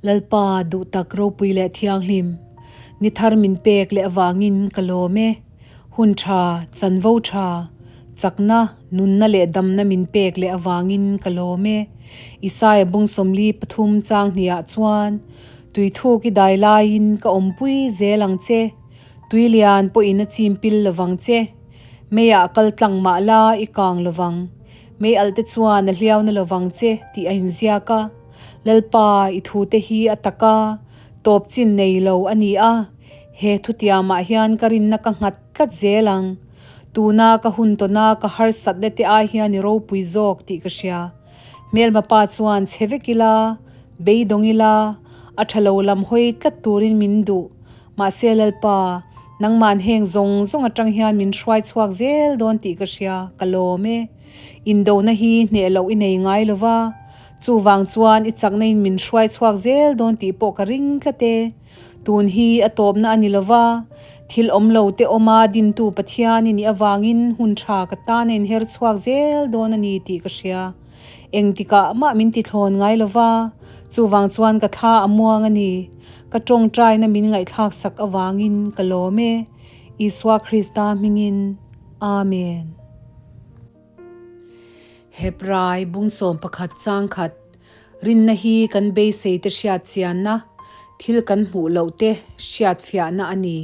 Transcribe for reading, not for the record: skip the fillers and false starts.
Lalpa duhtak ropui leh thianghlim, ni thar min pek leh avangin ka lawm e. Hun tha, chanvo tha, chakna, nunna leh damna min pek leh avangin ka lawm e. Isaia bung 43 chang hniah chuan, Tuithuk i dai laiin ka awmpui zel ang che, tui lian pawhin a chim pil lovang che. Meiah kal tlang mah la i kang lovang, mei alh te chuan a hliauna lovang che tih a inziak a. Lalpa, i thute hi a tak a, tawp chin nei lo a ni a, he thutiamah hian ka rinna ka nghat tlat zel ang. Tuna ka hun tawna ka harsatna te ai hian i ropui zawk tih ka hria. Hmelma pa chuan chhe vek ila, beidawng ila, a tha lo lam hawi tlat turin min duh. Mahse Lalpa, nangman heng zawng zawng atang hian min hruai chhuak zel dawn tih ka hria, ka lawm e. Indona hi hneh loh i nei ngai lo va, chuvang chuan i chakna in min hruai chhuak zel dawn tih pawh ka ring tlat e. Tun hi a tawpna a ni lo va, thil awm lo te awma dintu Pathian i nih avangin hun tha ka tan a inher chhuak zel dawn a ni tih ka hria. Engtikah mah min ti thlawn ngai lo va, chuvang chuan ka thla a muang a ni. Ka tawngtaina min ngaihthlak sak avangin ka lawm e. Isua Krista hmingin. Amen. Hebrai bung 11 chang khat Rinna hi kan beisei te hriat chianna, thil kan hmuh loh te hriat fiahna a ni.